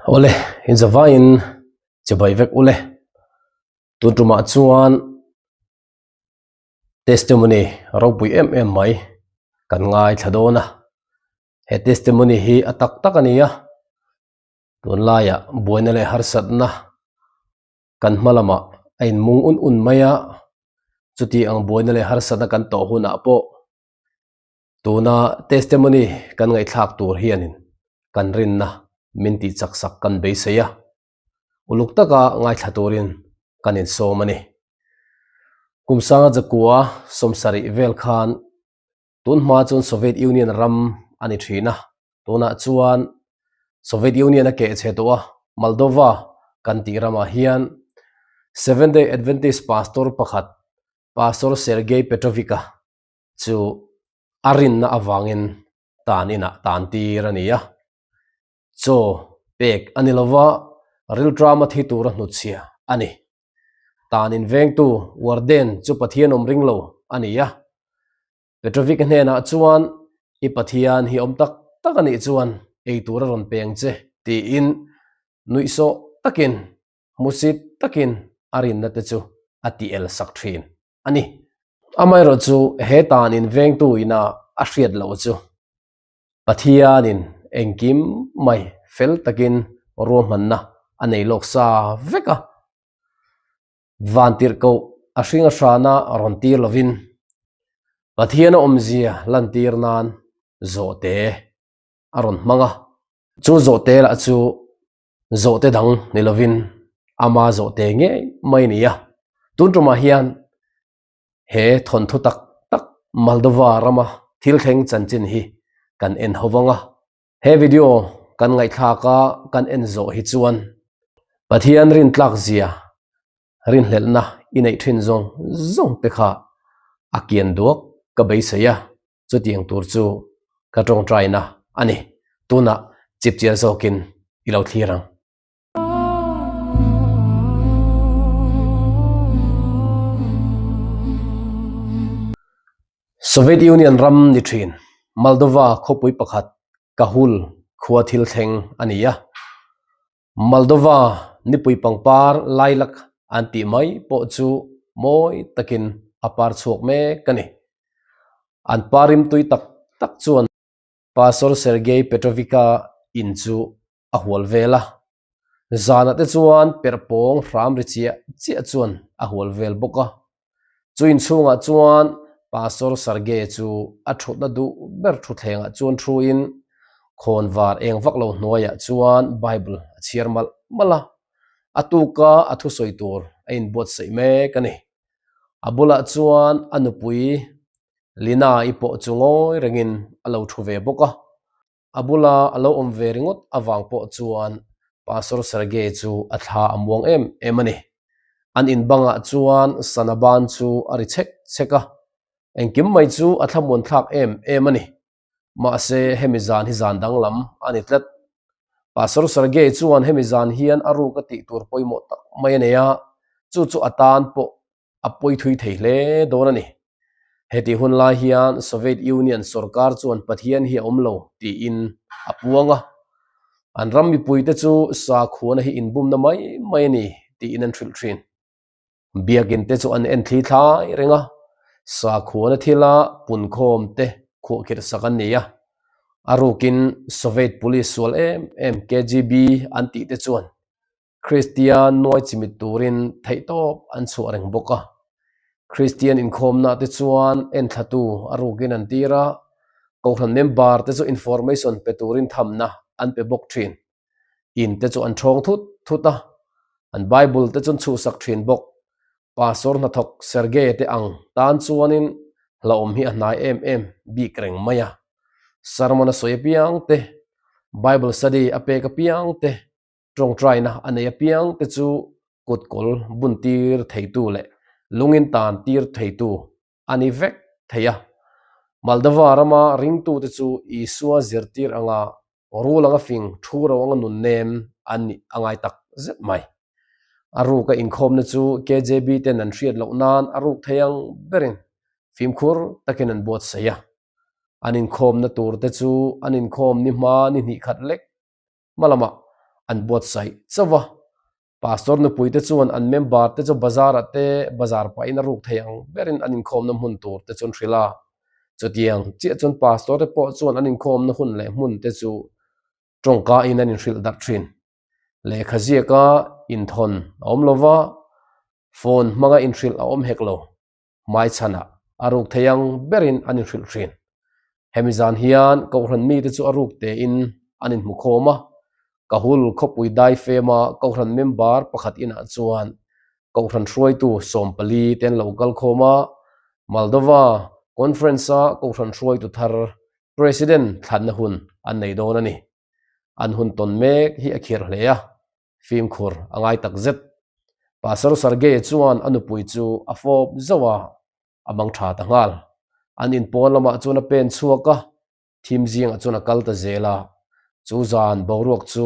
Awle, inzavaiin chibai vek ule. Tun tumah chuan testimony ropui em em mai kan ngaithla dawn a. He testimony hi a tak tak a ni a, tunlaiah buaina leh harsatna kan hma lamah a inmung un un mai a, chuti ang buaina leh harsatna kan tawh hunah pawh tuna testimony kan ngaihthlak tur hianin kan rinna min tih chak sak kan beisei a, uluk taka ngaithla turin kan insawm a ni. Kum sanga zakua sawmsarih vel khan Tun hma chuan Soviet Union ram a ni thin a, tunah chuan Soviet Union a keh chhe tawh a, Moldova kan tih ramah hian Seventh-day Adventist pastor pakhat Pastor Sergei Petrovic-a chu a rinna avangin tan inah tan tir a ni a, chaw pek a ni lova rilṭama thi tura hnutchhia a ni. Tan invengtu warden chu Pathian awm ring lo a ni a. Petrovic hnenah chuan I Pathian hi awm tak tak a nih chuan ei tur a rawn peng che tiin nuihsawh takin hmusit takin a rinna te chu a ti el sak thin a ni. Amaherawhchu he tan invengtu ina a hriat loh chu Pathianin engkim mai fel takin ruahmanna a nei lawk sa vek a, vantirhkoh a hring a hrana rawn tir lovin Pathian a awmzia lantir nan zawhte a rawn hmang a, chu zawhte lah chu zawhte dang ni lovin ama zawhte ngei mai a ni a, tun tumah hian He thawnthu tak tak Moldova rama thil thleng chanchin hi kan en ho vang a. He video kan ngaihthlak a kan en zawh hi chuan Pathian rintlak zia rinhlelhna i neih thin zawng zawng te kha a kian duak ka beisei a, chutiang tur chu ka tawngtaina a ni. Tunah chipchiar zawkin i lo thlir ang. Soviet Union ram ni thin Moldova khawpui pakhat Cahul khua thil thleng a ni a. Moldova nipui pangpar lilac an tih mai pawh chu mawi takin a par chhuak mek a ni. An par rimtui tak tak chuan Pastor Sergei Petrovic-a in chu a hual vel a, zanah te chuan perh pawng hram ri chiah chiah chuan a hual vel bawk a. Chu inchhungah chuan Pastor Sergei chu a thutna duh ber thutthlengah chuan thuin khawnvar eng vak lo hnuaiah chuan Bible a chhiar malh malh a, a tuka a thusawi tur a inbuatsaih mek a ni. A bulah chuan a nupui Lina-i pawh chu ngawi rengin a lo thu ve bawk a. A bula a lo awm ve ringawt avang pawh chuan Pastor Sergei chu a thla a muang em em a ni. An in bangah chuan sana ban chu a ri chhek chhek a, engkim mai chu a thlamuan thlak em em a ni. Mahse hemi zan hi zan danglam a ni tlat. Pastor Sergei chuan hemi zan hian a ruk a tih tur pawimawh tak mai a nei a, chu chu a tan pawh a pawi thui thei hle dawn a ni. Hetih hun lai hian Soviet Union sorkar chuan Pathian hi a awm lo tiin a puang a, an ram mipuite chu sakhuana hi inbumna mai mai a ni tiin an hrilh thin. Biakin te chu an en thli thlai reng a, sakhuana thila punkhawm te khuahkhirh sak an ni a. A rukin Soviet police sual em em KGB an tih te chuan Kristian nuai chimit turin theihtawp an chhuah reng bawk a. Kristian inkhawmna te chuan enthlatu a rukin an tir a, Kohhran member te chu information pe turin thamna an pe bawk thin. In te chu an thawng thut thut a, an Bible te chu an chhuhsak thin bawk. Pastor hnathawk Sergei te ang tan chuanin hlauhawm hi a hnai em em bik reng mai a. Sermon a sawi apiang te, Bible study a pek apiang te, Tawngtaina a nei apiang te chu kutkawl buntir theitu leh lungin tan tir theitu a ni vek thei a. Moldova rama ringtute chu Isua zirtir anga rul anga fing thu ro anga nun nem an nih a ngai tak zet mai. A ruka inkhawmna chu KJB ten an hriat loh nan a ruk thei ang berin fimkhur takin an buatsaih a. An inkhawmna tur te chu an inkhawm ni hma ni hnih khat lek. Hma lamah. an buatsaih chauh va. Pastor nupuite chuan an member te chu bazar-ah te bazar pahin a ruk thei ang berin an inkhawmna hmun tur te chu an hrilh a. Chutiang chiah chuan pastor te pawh chuan an inkhawmna hun leh hmun te chu tawngka-in an inhrilh darh thin. Lehkha ziaka inthawn a awm lo va, phone hmanga inhrilh a awm hek lo. Hmaichhanah a ruk thei ang berin an inhrilh thin. Hemi zan hian Kohhran mite chu a ruk tein an inhmukhawm a, Kahul khawpui daifema Kohhran member pakhat inah chuan Kohhran hruaitu 14 te an lo kal khawm a, Moldova Conference-a Kohhran hruaitu thar President thlanna hun an nei dawn a ni. An hun tawn mek hi a khirh hle a, Fimkhur a ngai tak zet. Pastor Sergei chuan a nupui chu a fawp zauh a, a mang tha ta nghal. An inpawn lamah chuan a pen chhuak a, thim zingah chuan a kal ta zel a. Chu zan boruak chu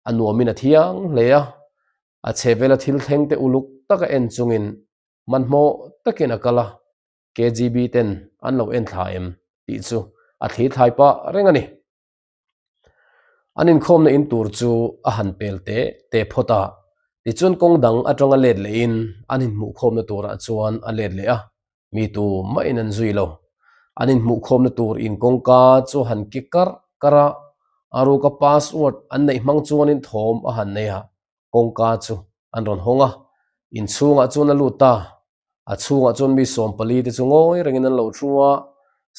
a nuamin a thiang hle a, a chhehvela thil thleng te uluk taka en chungin hmanhmawh takin a kal a, KGB ten an lo en thla em tih chu a thli thlai pah reng a ni. An inkhawmna in tur chu a han pel te te phawt a, tichuan kawng dang atanga let lehin an inhmuhkhawmna turah chuan a let leh a, mi tu mahin an zui lo. An inhmuhkhawmna tur in kawngka chu a han ki karh karh a, a ruka password an neih hmang chuanin thawm a han nei a, kawngka chu an rawn hawng a, inchhungah chuan a lut ta. A chhungah chuan mi 14 te chu ngawi rengin an lo thu a,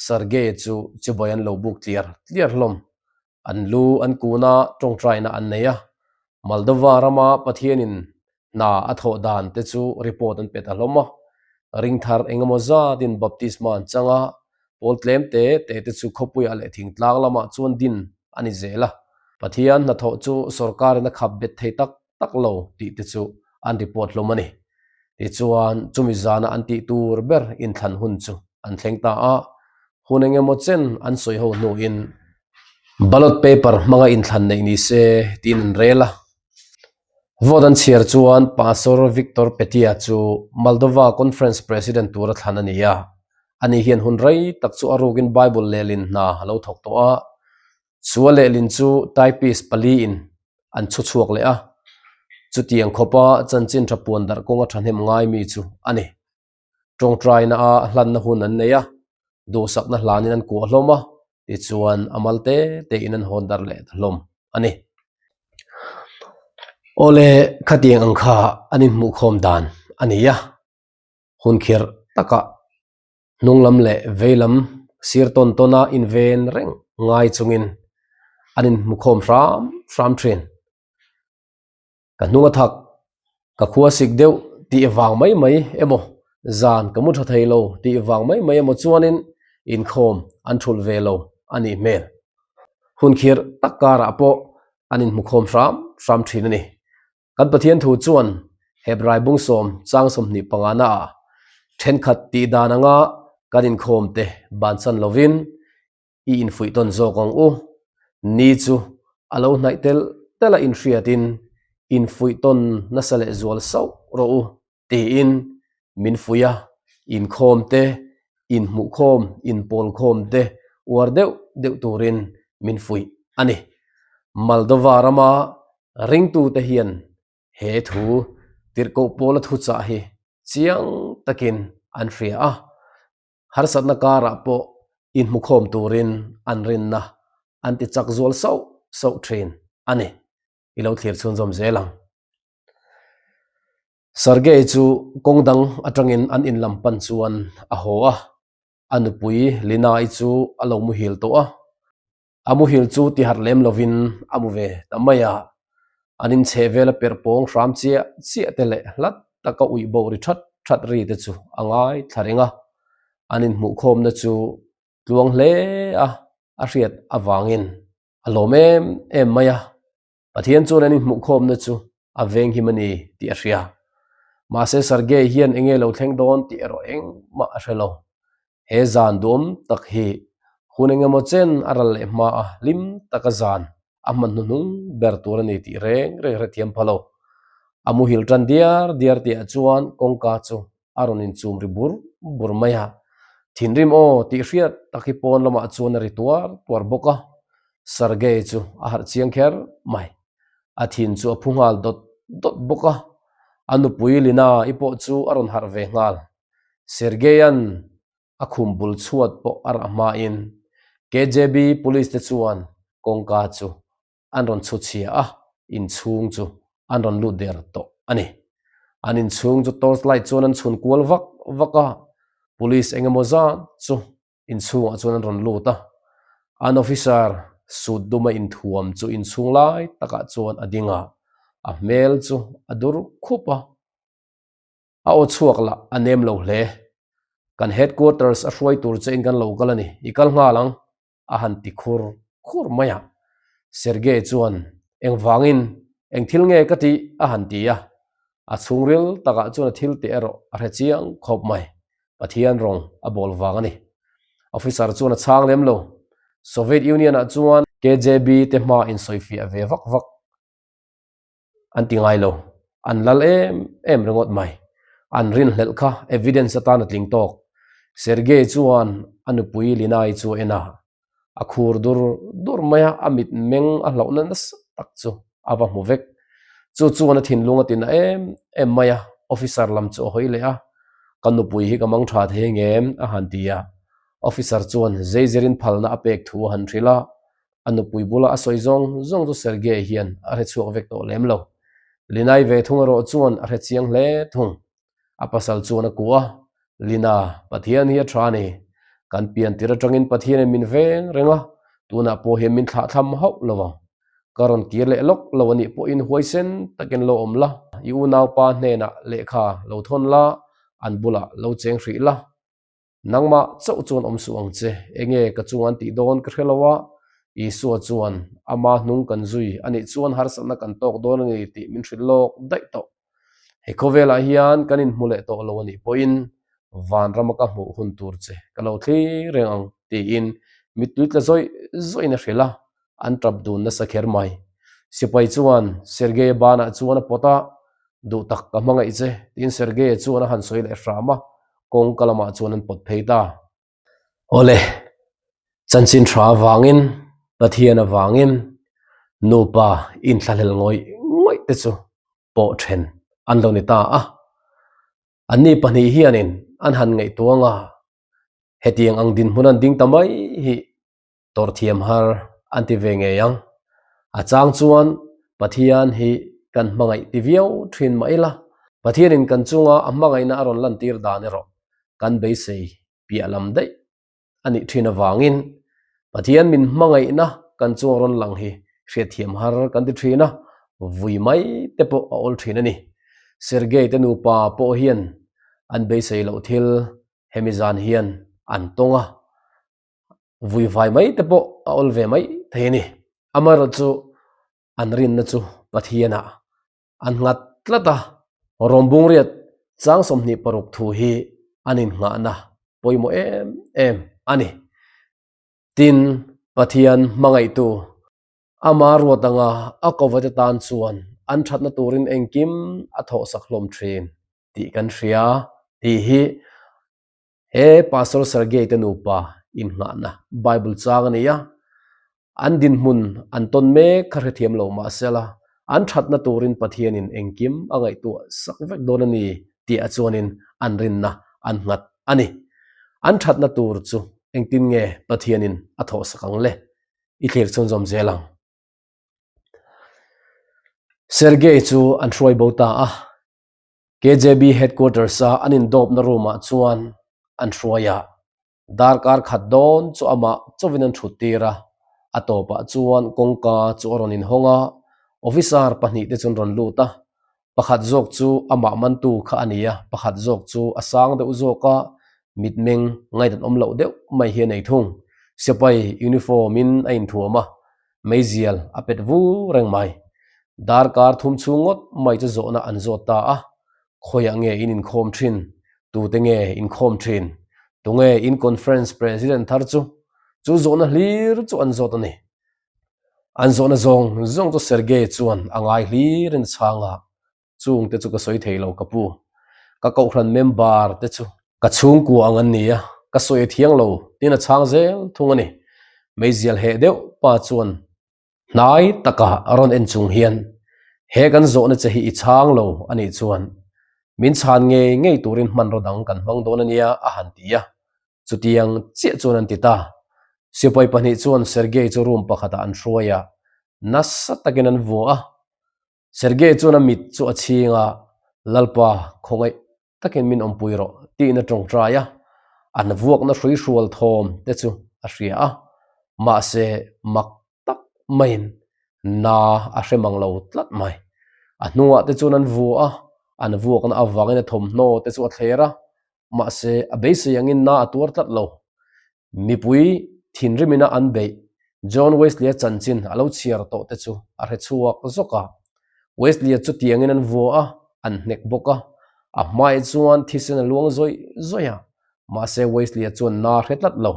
Sergei chu chibai an lo buk tliar tliar hlawm. An lu an kun a, tawngtaina an nei a. Moldova rama Pathianin hna a thawh dan te chu report an pe ta hlawm a. Ring thar engemaw zatin baptisma an chang a, pawl tlem te te te chu khawpuiah leh thingtlang lamah chuan din a ni zel a. Pathian hnathawh chu sorkarin a khap bet thei tak tak lo tih te chu an report hlawm a ni. Tichuan, chumi zana an tih tur ber inthlan hun chu an thleng ta a, hun eng emaw chen an sawi ho hnuin ballot paper hmanga inthlan neih ni se tiin an rel a. Vote an chhiar chuan Pastor Victor Petia chu Moldova Conference President tura thlan a ni a, ani hian hun rei tak chu a rukin Bible lehlin hna a lo thawk tawh a, chu a lehlin chu typist paliin an chhu chhuak leh a, chutiang khawpa chanchin tha puan darh kawnga thahnem ngai mi chu a ni. Tawngtaina a hlanna hun an nei a, duhsakna hlanin an kuah hlawm a, tichuan a mal te tein an hawn darh leh ta hlawm a ni. Awle, khatiang ang kha an inhmuhkhawm dan a ni a, hun khirh takah Hnung lam leh vei lam sir tawn tawn a inven reng ngai chungin an inhmukhawm hram hram thin. Ka hnung a thak, ka khua sik deuh tih vang mai mai emaw, zan ka mu tha thei lo tih vang mai mai emaw chuanin inkhawm an thulh ve lo a nih hmel. Hun khirh tak karah pawh an inhmukhawm hram hram thin a ni. Kan Pathian thu chuan Hebrai bung sawm chang 25 naah thenkhat tih dan anga kan inkhawm te bansan lovin i infuih tawn zawk ang u. Ni chu a lo hnaih telh telh a inhriatin infuih tawn nasa leh zual sauh rawh u tiin min fuih a, inkhawm te, inhmuhkhawm, inpawlkhawm te uar deuh deuh turin min fuih a ni. Moldova rama ringtute hian he thu tirhkoh pawla thuchah hi chiang takin an hria a, harsatna karah pawh inhmukhawm turin an rinna an ti chak zual sauh sauh thin a ni. I lo thlir chhunzawm zel ang. Sergei chu kawng dang atangin an in lam pan chuan a haw a, a nupui Lina-i chu a lo muhil tawh a. A muhil chu ti harh lem lovin a mu ve ta mai a, an inchheh vela perh pawng hram chiah chiah te leh hlat taka uih bo ri that that ri te chu a ngai thla reng a, an inhmuhkhawmna chu tluang hle a a hriat avangin a lawm em em mai a. Pathian chuan an inhmuhkhawmna chu a venghim a ni tih a hria. Mahse Sergei hian enge lo thleng dawn tih erawh engmah a hre lo. He zan duhawm tak hi hun engemaw chen a ral leh hma a hlim taka zan a hman hnuhnung ber tur a ni tih reng reng hrethiam pha lo. A muhil tan diar diar tihah chuan kawngka chu a rawn inchum ri bur bur mai a, thinrim aw tih hriat tak hi pawn lamah chuan a ri tuar tuar bawk a, Sergei chu a harh chiang kher mai. A thin chu a phu nghal dawt dawt bawk a, a nupui Lina-i pawh chu a rawn harh ve nghal. Sergei-a'n a khum bul chhuat pawh a rah hmain KGB police te chuan kawngka chu an rawn chhu chhia a, inchhung chu an rawn lut der tawh a ni. An inchhung chu torch light chuan an chhun kual vak vak a, police eng emaw zat chu inchhungah chuan an rawn lut a, an officer suit duma inthuam chu inchhung lai takah chuan a ding a, a hmel chu a dur khup a, a aw chhuak lah a nem lo hle. Kan headquarters a hruai tur che in kan lo kal a ni, i kal nghal ang a han ti khur khur mai a. Sergei chuan engvangin eng thil nge ka tih a han ti a, a chhungril takah chuan a thil tih erawh a hre chiang khawp mai. Pathian rawng a bawl vang a ni. Officer chuan a chhang lem lo. Soviet Union ah chuan KGB te hma insawifiah ve vak vak an ti ngai lo. An lal em em ringawt mai. An rinhlelh kha evidence atan a tling tawk. Sergei chuan a nupui Linai chu a en a. A khur dur dur mai a, a mit meng a hlauhna nasa tak chu a va hmu vek. Chu chuan a thinlung a tina em em mai a, officer lam chu a hawi leh a, Ka nupui hi ka mang tha thei ngem? a han ti a. Officer chuan zeizerin phalna a pek thu a han hrilh a, a nupui bula a sawi zawng zawng chu Sergei hian a hre chhuak vek tawh lem lo. Linai ve thung erawh chuan a hre chiang hle thung. A pasal chuan a kuah a, Lina, Pathian hi a tha a ni. Kan pian tir atangin Pathianin min veng reng a, tunah pawh hian min thlahthlam hauh lo ang. Ka rawn kir leh lawk lo a nih pawhin huaisen takin lo awm la, i unaupa hnenah lehkha lo thawn la, an bulah lo cheng hrih la. Nangmah chauh chuan awm suh ang che, enge ka chunga an tih dawn ka hre lo a, Isua chuan ama hnung kan zui a nih chuan harsatna kan tawk dawn a ni tih min hrilh lawk daih tawh. He khawvelah hian kan inhmu leh tawh lo a nih pawhin vanrama ka hmuh hun tur che ka lo thlir reng ang tiin mittui tla zawih zawihin a hrilh a, an tap dun nasa kher mai. Sipai chuan Sergei-a banah chuan a pawt a, Duh tak ka hmangaih che tiin Sergei-a chuan a han sawi leh hram a, kawngka lamah chuan an pawt phei ta. Awle, chanchin tha avangin, Pathian avangin nupa inthlahlel ngawih ngawih te chu pawh then an lo ni ta a. Anni pahnih hianin an han ngaihtuang a, hetiang ang dinhmun an ding ta mai hi tawrh thiam har an ti ve ngei ang. A chang chuan Pathian hi kan hmangaih ti viau thin mah ila, Pathianin kan chunga a hmangaihna a rawn lantir dan erawh kan beisei piah lam daih a nih thin avangin Pathian min hmangaihna kan chunga rawn lang hi hriatthiam har kan ti thin a, vui mai te pawh a awl thin a ni. Sergei te nupa pawh hian an beisei loh thil hemi zan hian an tawng a, vui vai mai te pawh a awl ve mai thei a ni. Amaherawhchu chu an rinna chu Pathianah an nghat tlat a, Rawmbungriat chang 26 thu hi an innghahna pawimawh em em a ni. Tin, Pathian hmangaihtu ama ruat anga a kovate tan chuan an thatna turin engkim a thawhsak hlawm thin tih kan hria tih hi He Pastor Sergei te nupa innghahna Bible chang a ni a, an dinhmun an tawn mek kha hrethiam lo mah sela, an thatna turin Pathianin engkim a ngaihtuah sak vek dawn a ni tih a chuanin an rinna an nghat a ni. An thatna tur chu engtin nge Pathianin a thawhsak ang le? I thlir chhunzawm zel ang. Sergei chu an hruai bo ta a. KJB headquarters-a an indawpna room-ah chuan an hruai a, darkar khat dawn chu amah chauhin an thut tir a, a tawpah chuan kawngka chu a rawn inhawng a, officer pahnihte chu an rawn lut a, pakhat zawk chu amah mantu kha a ni a, pakhat zawk chu a sang deuh zawk a, mitmeng ngaihdan awm loh deuh mai hi a nei thung, sipai uniform-in a inthuam a, Meizial a pet vu reng mai. Darkar thum chhung ngawt mai chu zawhna an zawt ta a, Khawiah nge in inkhawm thin? Tute nge inkhawm thin? Tunge in conference president thar chu? Chu zawhna hlir chu an zawt a ni. An zawhna zawng zawng chu Sergei chuan a ngai hlirin a chhang a, Chung te chu ka sawi thei lo ka pu. Ka kohhran member te chu ka chhungkua ang an ni a, ka sawi a thiang lo tiin a chhang zel thung a ni. Meizial heh deuh pa chuan hnai taka a rawn en chung hian. He kan zawhna che hi i chhang lo a nih chuan min chhan ngei ngei turin hmanraw dang kan hmang dawn a nia a han ti a. Chutiang chiah chuan an ti ta. Sipai pahnih chuan Sergei chu room pakhatah an hruai a, nasa takin an vua a. Sergei chuan a mit chu a chhing a, Lalpa, khawngaih takin min awmpui rawh tiin a tawngtai a, an vuakna hrui hrual thawm te chu a hria a, mahse mak tak maiin na a hre mang lo tlat mai. A hnungah te chuan an vua a, an vuakna avangin a thawmhnaw te chu a thler a, mahse a beisei angin na a tuar tlat lo. Mipui thinrimina an beih John Wesley-a chanchin a lo chhiar tawh te chu a hre chhuak zawk a. Wesley-a chu tiangin an vua a, an hnek bawk a. A hmaiah chuan thisen a luang zawih zawih a, mahse Wesley-a chuan na hre tlat lo.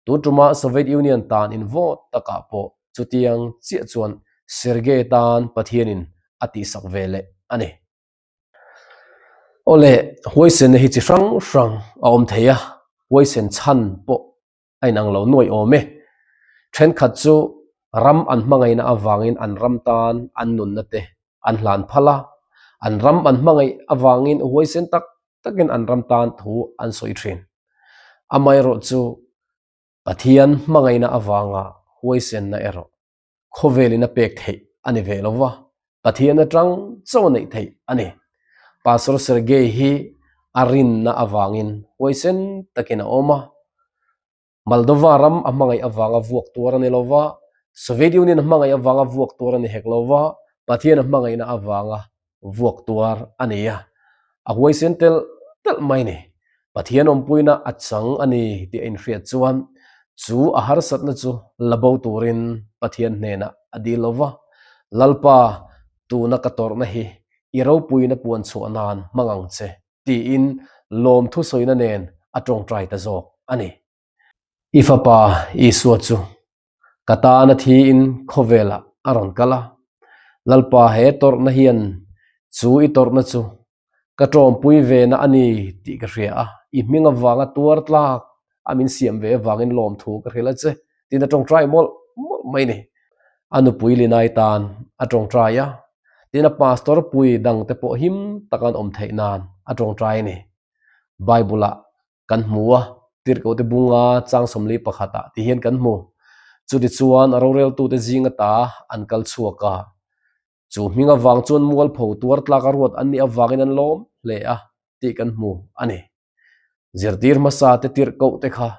Tun ṭuma Soviet Union tan invawt takah pawh chutiang chiah chuan Sergei tan Pathianin a tihsak ve leh a ni. Awle, huaisenna hi chi hrang hrang a awm thei a, huaisen chhan pawh a inang lo nuaih awm e. Thenkhat chu ram an hmangaihna avangin an ram tan an nunna te an hlan phal a, an ram an hmangaih avangin huaisen tak takin an ram tan thu an sawi thin. Amaherawhchu chu Pathian hmangaihna avanga huaisenna erawh khawvelin a pek theih a ni ve lo va, Pathian atang chaw neih theih a ni. Pastor Sergei hi a rinna avangin huaisen takin a awm a, Moldova ram a hmangaih avanga vuak tuar a ni lo va, Soviet Union a hmangaih avanga vuak tuar a ni hek lo va, Pathian a hmangaihna avanga vuak tuar a ni a, a huaisen telh telh mai ni. Pathian awmpuina a chang a ni tih a inhriat chuan chu a harsatna chu la bo turin Pathian hnenah a dil lo va, Lalpa, tuna ka tawrhna hi i ropuina puan chhuah nan hmang ang che, tiin lawmthu sawina nen a tawngtai ta zawk a ni. I fapa Isua chu Ka tana thiin khawvelah a rawn kal a, Lalpa he tawrhna hian chu i tawrhna chu ka tawmpui vena a ni tih ka hria a, i hming avanga tuar tlak a min siam ve avangin lawmthu ka hrilh a che tiin a tawngtai mawlh mawlh mai ni. A nupui Linai tan a tawngtai a, tin a pastor pui dangte pawh him taka an awm theih nan a tawngtai a ni. Bible-ah kan hmu a, Tirhkohte bunga chang sawmli pakhatah ti hian kan hmu. Chutichuan a roreltute zing ata an kal chhuak a, chu hming avang chuan mualpho tuar tlaka ruat an nih avangin an lawm hle a tih kan hmu a ni. Zirtir hmasa te tirhkohte kha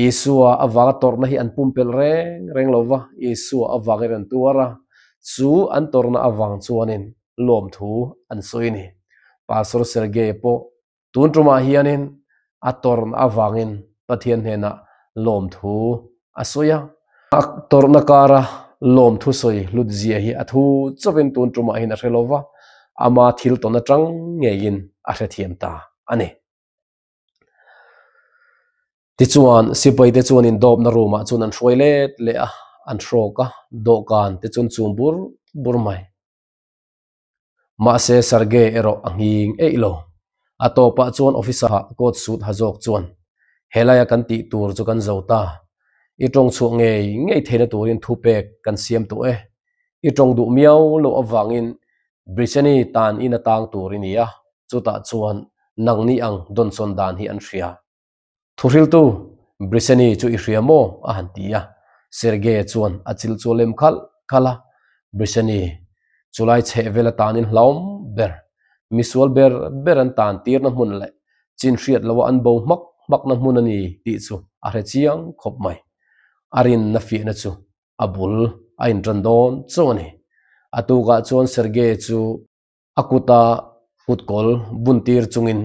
Isua avanga tawrhna hi an pumpelh reng reng lo va, Isua avangin an tuar a, chu an tawrhna avang chuanin lawmthu an sawi a ni. Pastor Sergei pawh Tun tumah hianin a tawrhna avangin Pathian hnenah lawmthu a sawi a. A tawrhna kara lawmthu sawi hlut zia hi a thu chawpin tun tumah hian a hre lo va, ama thil tawn atang ngeiin a hrethiam ta a ni. Tichuan, sipaite chuan indawpna room-ah chuan an hruai let leh a, an hrawk a, dawhkan te chuan chum bur bur mai. Mahse Sergei erawh a nghing eih lo. A tawpah chuan officer ah coat suit ha zawk chuan, Helaia kan tih tur chu kan zo ta. I tawng chhuah ngei ngei theihna turin thupek kan siam tawh e. I tawng duh miau loh avangin Bricheni tan in a tang tur i ni a, chutah chuan nangni ang dawnsawn dan hi an hria. Thuhriltu, Briseni chu i hria maw? a han ti a. Sergei-a chuan a chil chu a lem khalh khalh a. Briseni, chulai chheh vel atanin hlauhawm ber, misual ber ber an tan tirna hmun leh chin hriat loha an bo hmak hmakna hmun a ni tih chu a hre chiang khawp mai. A rinna fiahna chu a bul a intan dawn chauh a ni. A tukah chuan Sergei chu A kuta kutkawl buntir chungin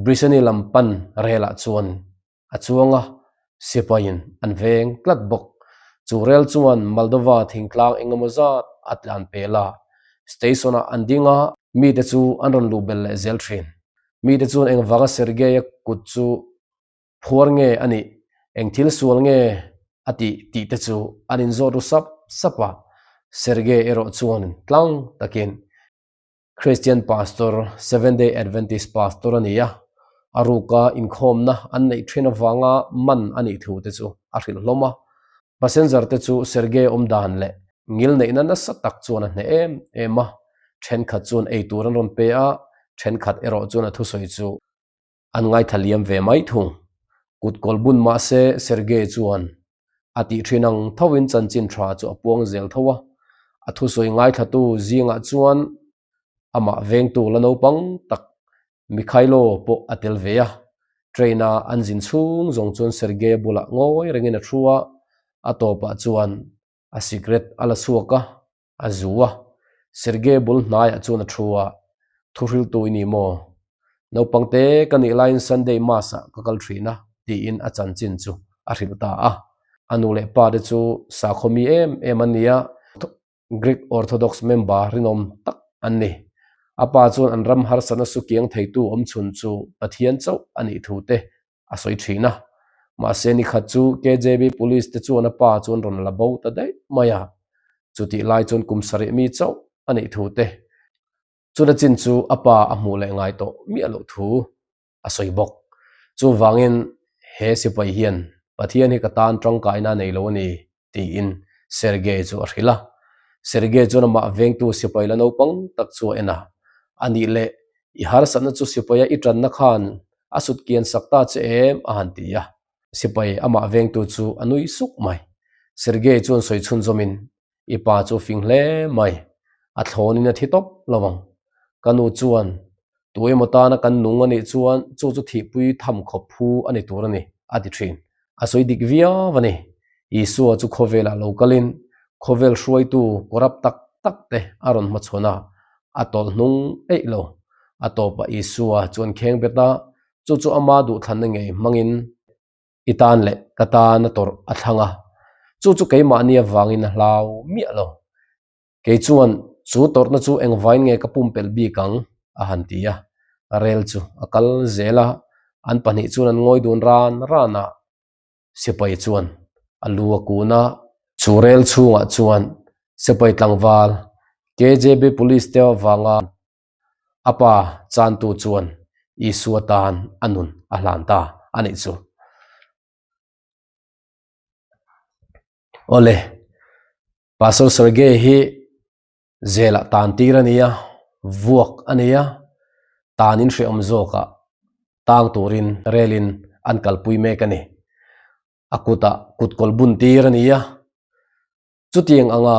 Briseni lam pan relah chuan a chuang a, sipaiin an veng tlat bawk. Chu rel chuan Moldova thingtlang engemaw zat a tlan pel a, station-ah an ding a, mite chu an rawn luh belh leh zel thin. Mite chuan engvanga Sergei-a kut chu phuar nge a nih, eng thil sual nge a tih tih te chu an inzawt ru sap sap a, Sergei erawh chuan tlang takin Christian Pastor, Seventh Day Adventist Pastor a ni a, a ruka inkhawmna an neih thin avanga man a nih thu te chu a hrilh hlawm a. Passenger te chu Sergei awm dan leh ngil neihna nasa tak chuan a hneh em em a. Thenkhat chuan ei tur an rawn pe a, thenkhat erawh chuan a thusawi chu an ngaithla liam ve mai thung. Kut kawl bun mah se Sergei chuan a tih thin ang thovin chanchin tha chu a puang zel tho a, a thusawi ngaithlatu zingah chuan amah vengtu la naupang tak Mikhailo pawh a tel ve a. Train-a an zin chhung zawng chuan Sergei bulah ngawi rengin a thu a, a tawpah chuan a cigarette a la chhuak a, a zu a. Sergei bul hnaiah chuan a thu a, Thuhriltu i ni maw? Naupang te ka nih laiin Sunday Mass-ah ka kal thin a, tiin a chanchin chu a hrilh ta a. A nu leh pa te chu sakhaw mi em em an ni a, Greek Orthodox member rinawm tak an ni. A pa chuan an ram harsatna su kiang theitu awmchhun chu Pathian chauh a nih thu te a sawi thin a. Mahse ni khat chu KJB Police te chuan a pa chu an rawn la bo ta daih mai a. Chutih lai chuan kum sarih mi chauh a nih thu te chuna chin chu a pa a hmuh leh ngai tawh miah loh thu a sawi bawk. Chuvangin he sipai hian Pathian hi ka tan tangkaina a nei lo a ni tiin Sergei chu a hrilh a. Sergei chuan amah vengtu sipai la naupang tak chu a en a, A nih leh, i harsatna chu sipaia i tanna khan a sut kian sak ta che em? a han ti a. Sipai amah vengtu chu a nui suk mai. Sergei chuan sawi chhunzawmin, I pa chu fing hle mai, a thlawnin a thi tawp lo ang. Ka nu chuan, Tu emaw tana kan nung a nih chuan chu chu thihpui tham khawp phu a ni tur a ni, a ti thin. A sawi dik viau a ni. Isua chu khawvelah lo kalin khawvel hruaitu kawrap tak tak te a rawn hmachhawn a, a tawlh hnung eih lo. A tawpah Isua chuan kheng bet a, chu chu ama duhthlanna ngei hmangin i tan leh ka tan a tawrh a thlang a, chu chu keimahni avangin a hlau miah lo. Kei chuan chu tawrhna chu engvain nge ka pumpelh bik ang? a han ti a, rel chu a kal zel a, an pahnih chuan an ngawi dun ran ran a, sipai chuan a lu a kun a, chu rel chhungah chuan sipai tlangval KJB Police te avanga a pa chantu chuan Isua tan a nun a hlan ta a nih chu. Awle, Pastor Sergei hi zelah tan tir a ni a, vuak a ni a, tan in hrehawm zawkah tang turin relin an kalpui mek a ni. A kutah kutkawl bun tir a ni a, chutiang anga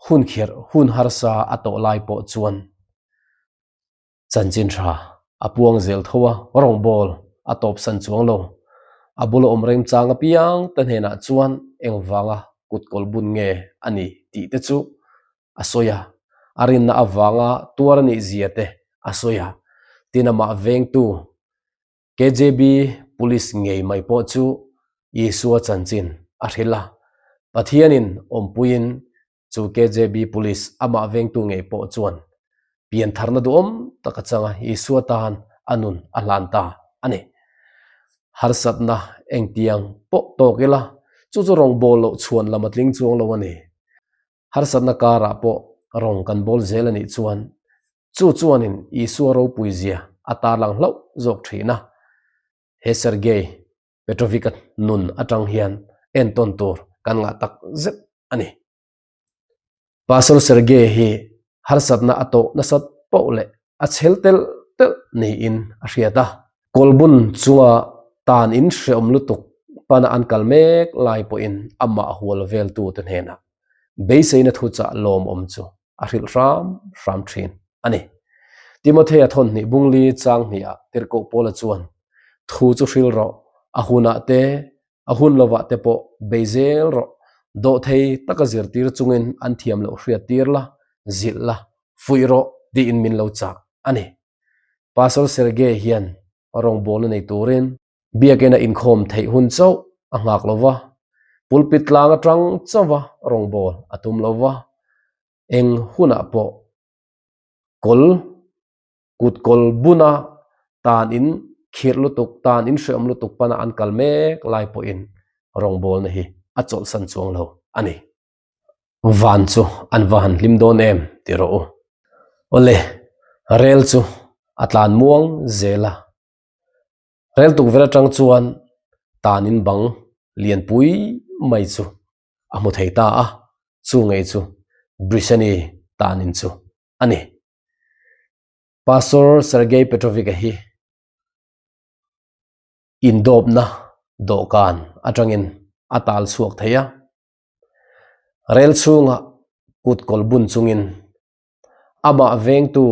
hun khirh hun harsa a tawh lai pawh chuan Chanchin tha a puang zel tho a, rawngbawl a tawpsan chuang lo. A bula awm remchang apiang te hnenah chuan engvanga kutkawl bun nge a ni tih te chu a sawi a, a rinna avanga tuar a nih zia te a sawi a. Tin amah vengtu KJB Police ngei mai pawh chu Isua chanchin a hrilh a, Pathianin awmpuiin Chu KJB Police amah vengtu ngei pawh chuan piantharna duhawm tak a chang a, Isua tan a nun a hlan ta a ni. Harsatna engtiang pawh tawk ila, chu chu rawngbawl loh chhuan lam a tling chuang lo a ni. Harsatna karah pawh rawng kan bawl zel a nih chuan chu chuanin Isua ropui zia a tarlang hlauh zawk thin a. He Sergei Petrovic-a nun atang hian entawn tur kan ngah tak zet a ni. Pastor Sergei hi harsatna a tawh nasat poh leh a chhel telh telh niin a hriat a. Kawlbun chunga tan in hreawm lutuk pana an kal mek lai pawhin amah hual veltute hnenah beiseina thuchah lawmawm chu a hrilh hram hram thin a ni. Timothea thawnhnih bungli chang hniha tirhkoh Paula chuan, Thu chu hril rawh, a hunah te, a hun lovah te pawh bei zel rawh, dawhthei taka zirtir chungin an thiam loh hriat tir la, zilh la, fuih rawh tiin min lo chah a ni. Pastor Sergei hian rawngbawlna nei turin Biakina inkhawm theih hun chauh a nghak lo va, pulpit tlang atang chauha rawngbâwl a tum lo va, eng hunah pawh kawl kut kawl buna tan in khirh lutuk, tan in hreawm lutuk pana an kal mek lai pawhin rawngbâwlna hi a chawlhsan chuang lo a ni. Van chu an va han hlim dawn em ti rawh u. Awle, rel chu a tlan muang zel a. Rel tukverh atang chuan tanin bang lianpui mai chu a hmu thei ta a, chu ngei chu Briseni tanin chu a ni. Pastor Sergei Petrovic-a hi indawpna dawhkan atangin a tal chhuak thei a, rel chhungah kut kawl bun chungin amah vengtu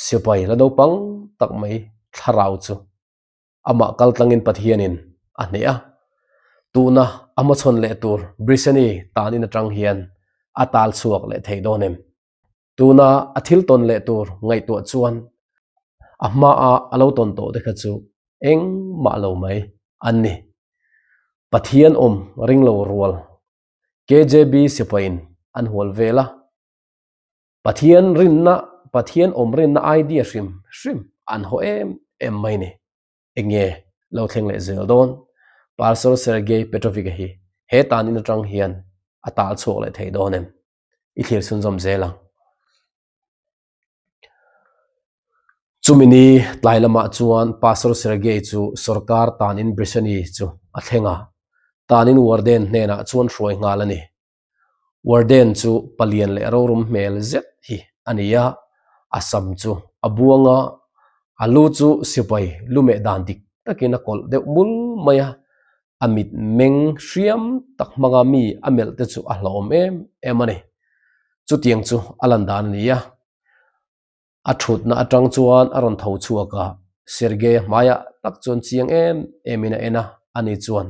sipai la naupang tak mai thlarau chu amah kaltlangin Pathianin a hneh a, tuna a hmachhawn leh tur Briseni tanin atang hian a tal chhuak leh thei dawn em? Tuna a thil tawn leh tur ngaihtuah chuan a hmaa a lo tawn tawh te kha chu engmah lo mai an ni. Pathian awm ring lo rual KJB sipaiin an hual vel a, Pathian rinna, Pathian awm rinna idea hrim hrim an haw em em mai ni. Enge lo thleng leh zel dawn? Pastor Sergei Petrovic-a hi he tanin atang hian a tal chhuak leh thei dawn em? i thlir chhunzawm zel ang. Chumi ni tlai lamah chuan Pastor Sergei chu sorkar tanin Briseni chu a thleng a, tanin warden hnenah chuan hruai nghal a ni. Warden chu palian leh rorum hmel zet hi a ni a, a sam chu a buang a, a lu chu sipai lumeh dan dik takin a kawlh deuh mul mai a, A mit meng hriam tak hmanga mi a melh te chu a hlauhawm em em a ni. Chutiang chu a lan dan a ni a. A thutna atang chuan a rawn tho chhuak a, Sergei-a hmaiah tak chuan chiang em emin a en a, ani chuan,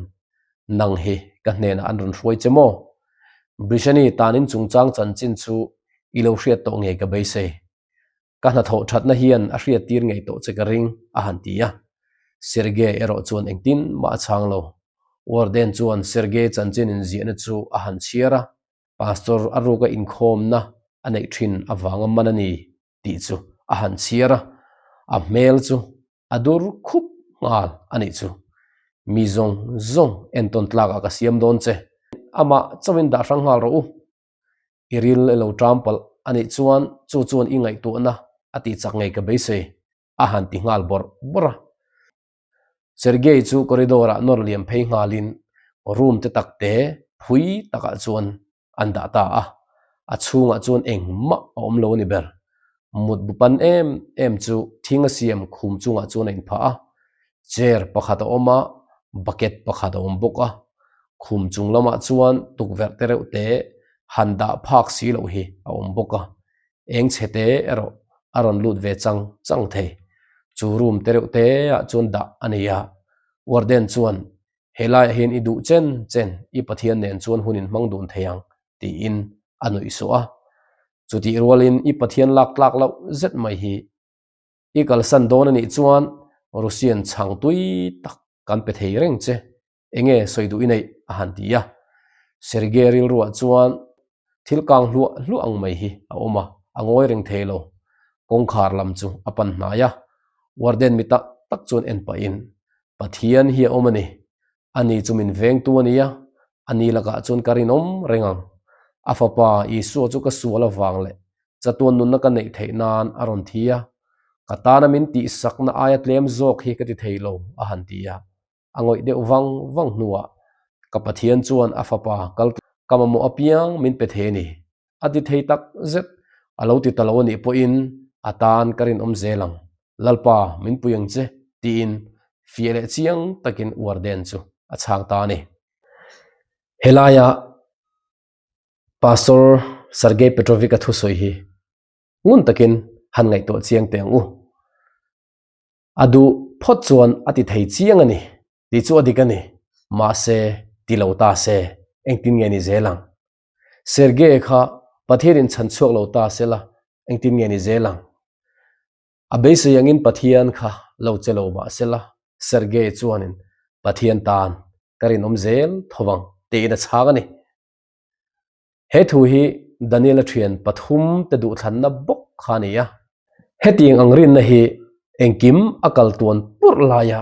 Nang hi ka hnenah an rawn hruai che maw? Brishani tanin chungchang chanchin chu i lo hriat tawh ngei ka beisei. Ka hnathawh thatna hian a hriattir ngei tawh che ka ring, a han ti a. Sergei erawh chuan engtin mah a chhang lo. Warden chuan Sergei chanchin inziahna chu a han chhiar a, Pastor a ruka inkhawmna a neih thin avanga man a ni tih chu a han chhiar a, a hmel chu a dur khup nghal a nih chu. Mi zawng zawng entawn tlakah ka siam dawn che, amah chauhin dah hrang nghal rawh u. I ril i lo ṭam palh a nih chuan chu chuan i ngaihtuahna a tih chak ngei ka beisei, a han ti nghal bawrh bawrh a. Sergei chu corridor ah nawr liam phei nghalin room te tak te phui takah chuan an dah ta a, a chhungah chuan engmah a awm lo a ni ber. Mut bu pan em em chu thing a siam khum chungah chuan a inphah a, chair pakhat a awm a, bucket pakhat a awm bawk a, khum chung lamah chuan tukverh te reuh te han dah phak si loh hi a awm bawk a, eng chhe te erawh a rawn lut ve chang chang thei. Chu room te reuh te ah chuan dah a ni a, warden chuan helaiah hian i duh chen chen i Pathian nen chuan hun in hmang dun thei ang tiin a nuih suah a, chutih rualin i Pathian lak tlak loh zet mai hi I kalsan dawn a nih chuan Russian chhang tui tak kan pe thei reng che, enge sawi duh i neih? a han ti a. Sergei rilruah chuan thil kang hluah hluah ang mai hi a awm a, a ngawi reng thei lo. Kawngkhar lam chu a pan hnai a, warden mi tak tak chuan en pahin, Pathian hi a awm a ni, ani chu min vengtu a nia, ani lakah chuan ka rinawm reng ang. A fapa Isua chu ka sual avang leh chatuan nunna ka neih theih nan a rawn thi a, ka tana min tihsakna aia tlem zawk hi ka ti thei lo, a han ti a. A ngawih deuh vang vang hnuah ka Pathian chuan a fapa kal ka mamawh apiang min pe thei a ni. A ti thei tak zet, a lo ti ta lo a nih pawhin a tan ka rinawm zel ang, Lalpa min pui ang che, tiin fiah leh chiang takin warden chu a chhang ta a ni. Helaia Pastor Sergei Petrovic-a thusawi hi ngun takin han ngaihtuah chiang teh ang u. A duh phawt chuan a ti thei chiang a ni tih chu a dik a ni, mahse ti lo ta se engtin nge ni zel ang? Sergei kha Pathianin chhan chhuak lo ta se la engtin nge ni zel ang? A beisei angin Pathian kha lo che lo mah se la, Sergei chuanin Pathian tan ka rinawm zel tho vang tiin a chhang a ni. He thu hi Daniela thian pathum te duhthlanna bawk kha a ni a. Hetiang ang rinna hi engkim a kal tuan purh laia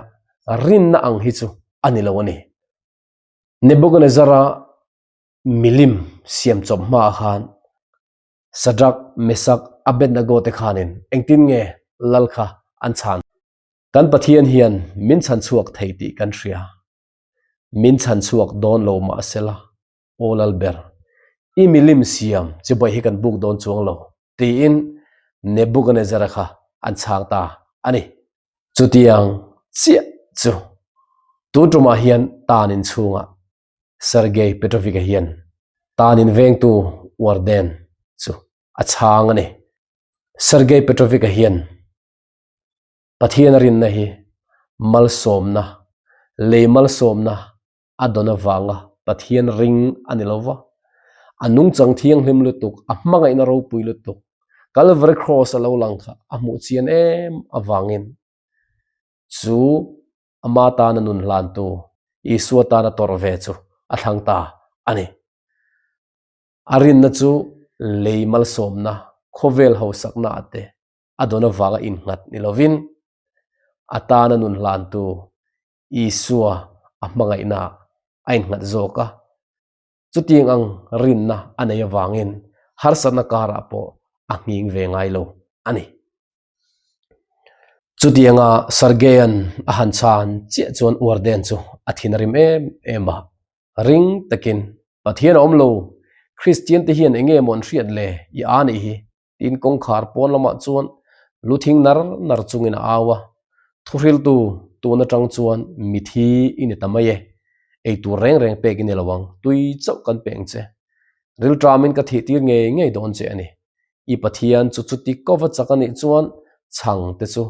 rinna ang hi chu a ni lo a ni. Nebuchadnezzar-a milim siam chawp hmaah khan Shadrach, Meshach, Abednego te khanin engtin nge lal kha an chhan? Kan Pathian hian min chhan chhuak thei tih kan hria. Min chhan chhuak dawn lo mahsela, aw lal ber, i milim siam chibai hi kan buk dawn chuang lo, tiin Nebuchadnezzar-a kha. an chhang ta a ni. Chutiang chiah chu tun tumah hian tan inchhungah Sergei Petrovich-a hian tan invengtu warden chu a chhang a ni. Sergei Petrovich-a hian Pathian a rinna hi malsawmna, lei malsawmna a dawn avanga Pathian ring a ni lo va, a nungchang thianghlim lutuk, a hmangaihna ropui lutuk, Calvary Cross a lo lang kha a hmuh chian em avangin chu ama tana nun hlantu Isua tana tawrh ve chu a thlang ta a ni. A rinna chu lei malsawmna, khawvel hausakna ah te a dawn avanga innghat ni lovin a tana nun hlantu Isua a hmangaihna a innghat zawk a. Chutiang ang rinna a nei avangin harsatna karah pawh a nghing ve ngai lo a ni. Chutianga Sergei-a'n a han chhan chiah chuan Warden chu a thin a rim em em a. Ring takin, Pathian a awm lo, Kristian te hian enge maw an hriat le i a nih hi Tiin kawngkhar pawn lamah chuan lu thing nar nar chungin a au a, Thuhriltu, tun atang chuan mithi i ni ta mai e, ei tur reng reng pek i ni lo ang, tui chauh kan peng che. Rilṭamin ka thih tir ngei ngei dawn che a ni. I Pathian chu chuti kova chak a nih chuan chhang te chu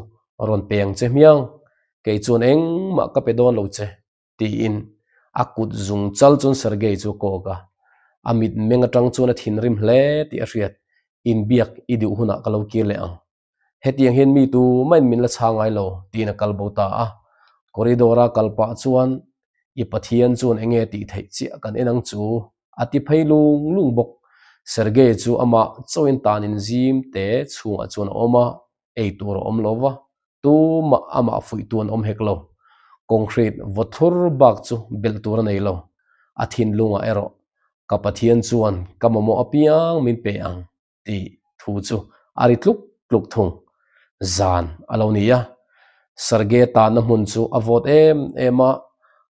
rawn pe ang che hmiang, kei chuan engmah ka pe dawn lo che. Tiin a kut zung chal chuan Sergei chu a kawk a, a mit meng atang chuan a thinrim hle tih a hriat, Inbiak i duh hunah ka lo kir leh ang. Hetiang hian mi tu mahin min la chhang ngai lo, tiin a kal bo ta a. Corridor-a kal pah chuan I Pathian chuan enge tih theih chiah kan en ang chu, a ti phei lung lung bawk. Sergei chu amah chauhin tan in zim te chhungah chuan a awm a, ei tur a awm lo va, tumah amah fuihtu an awm hek lo. Concrete vawthlur bak chu belh tur a nei lo. A thinlungah erawh, Ka Pathian chuan ka mamawh apiang min pe ang tih thu chu a ri tluk tluk thung. Zan a lo ni a, Sergei tanna hmun chu a vawt em em a,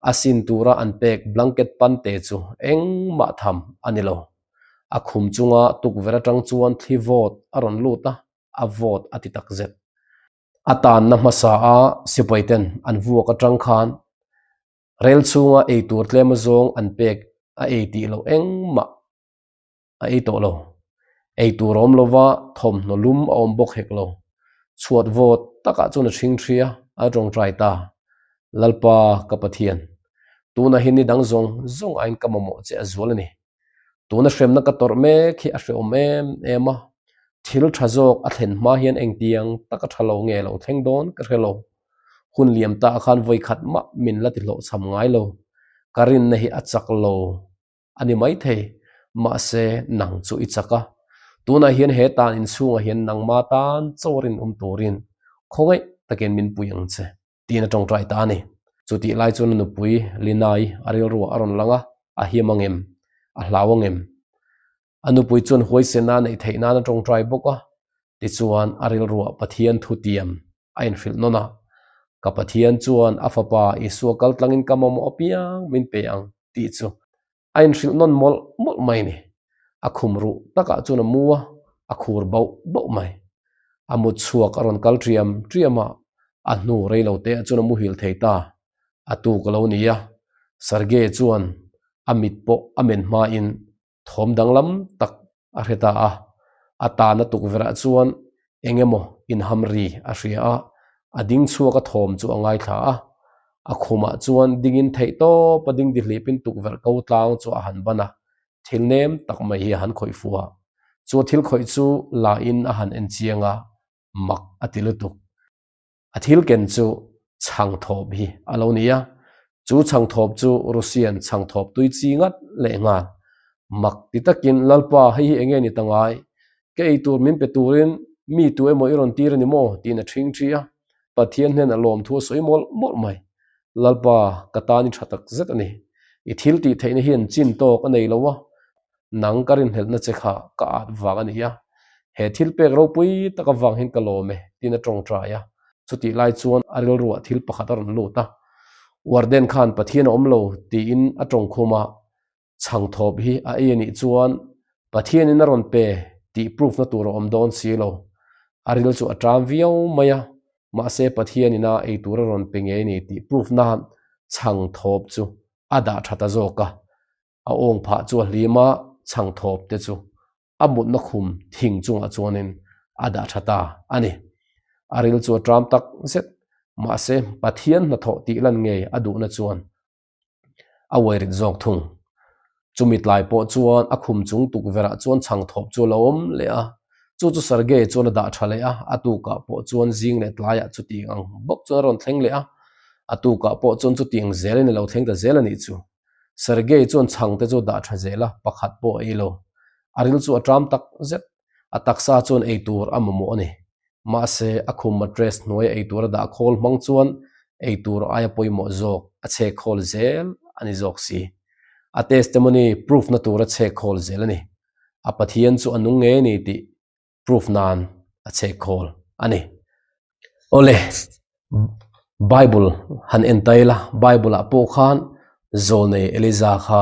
a sin tura an pek blanket pante chu engmah tham a ni lo. A khum chunga tukverh atang chuan thli vawt a rawn lut a, a vawt a ti tak zet. A tanna hmasa a sipai ten an vuak atang khan rel chhunga ei tur tlem azawng an pek a ei tih loh engmah a ei tawh lo. Ei tur a awm lova thawmhnaw lum a awm bawk hek lo. Chhuat vawt takah chuan a ṭhing ṭhi a, a ṭawngṭai ta. Lalpa ka Pathian, tunah hi ni dang zawng zawng aiin ka mamawh che a zual a ni. Tuna hremna ka tawrh mek hi a hrehawm em em a, thil tha zawk a thlen hma hian engtiang taka tha lo nge lo thleng dawn ka hre lo. Hun liam ta khan vawi khat mah min la ti hlawhchham ngai lo. Ka rinna hi a chak lo a ni maithei, mahse nang chu i chak a. Tunah hian he tan inchhungah hian nangma tan chaw rinawm turin khawngaih takin min pui ang che. Tiin a tawngtai ta a ni. Chutih lai chuan a nupui Linai a rilruah a rawn lang a, a him ang em? A hlau ang em? A nupui chuan huaisena a neih theih nan a tawngtai bawk a, tichuan a rilruah Pathian thutiam a inhrilh nawn a, Ka Pathian chuan a fapa Isua kaltlangin ka mamawh apiang min pe ang tih chu A inhrilh nawn mawlh mawlh mai ni. A khum ruh takah chuan a mu a, a khur bauh bauh mai. A mut chhuak a rawn kal ṭiam ṭiam a, a hnu rei lo te ah chuan a muhil thei ta. A tuk a lo ni a, Sergei chuan a mit pawh a men hmain thawm danglam tak a hre ta a, a tahna tukverh ah chuan eng emaw inham ri a hria a, a ding chhuak a thawm chu a ngaithla a, a khumah chuan dingin theih tawp a ding dihlipin tukverh ko tlang chu a han ban a, thil nem tak mai hi a han khawih fuh a, chu a thil khawih chu la in a han en chiang a, mak a ti lutuk. A thil ken chu chhangthawp hi a lo ni a, chu chhangthawp chu Russian chhangthawp tui chi ngat leh nghal. Mak ti takin, Lalpa, hei hi enge ni ta ngai? Ka ei tur min pe turin mi tu emaw i rawn tir a ni maw? tiin a ṭhing ṭhi a. Pathian hnen a lawmthu a sawi mawlh mawlh mai. Lalpa, ka tan i ṭha tak zet a ni. I thil tih theihna hian chin tawk a nei lo a, Nang ka rinhlelhna che kha ka at vang a ni a, he thil pek ropui tak avang hian ka lawm e, tiin a tawngtai a. Chutih lai chuan a rilruah thil pakhat a rawn lut a, Warden khan Pathian a awm lo tiin a tawngkhum a, chhangthawp hi a ei a nih chuan Pathianin a rawn pe tih proof na tur a awm dawn si lo. A ril chu a ṭam viau mai a, mahse Pathian ina ei tur a rawn pe ngei ni tih proof nan chhang thawp chu a dah ṭha ta zawk a. A awng phah chu a hlim a, chhang thawp te chu a mutna khum thing chungah chuanin a dah tha ta a ni. A ril chu a ṭam tak zet, mahse Pathian hnathawh tih lan ngei a duhna chuan a uai rit zawk thung. Chumi tlai pawh chuan a khum chung tukverhah chuan chhang thawp chu a lo awm leh a, chu chu Sergei chuan a dah tha leh a, a tukah pawh chuan zing leh tlaiah chutiang ang bawk chuan a rawn thleng leh a, a tukah pawh chuan chutiang zelin a lo thleng ta zel a nih chu. Sergei chuan chhangte chu dah tha zel a, pakhat pawh a ei lo. A ril chu a ṭam tak zet. A taksa chuan ei tur a mamawh a ni. Mahse, a khum mattress hnuaia ei tur a dah khawl hmang chuan ei tur aia pawimawh zawk a chhek khawl zel a ni zawk si. A testimony proof na tur a chhek khawl zel a ni. A Pathian chu a nung ngei a ni tih proof nan a chhek khawl a ni. Awle, Bible han en ta ila, Bible ah pawh khan zawlnei Eliza kha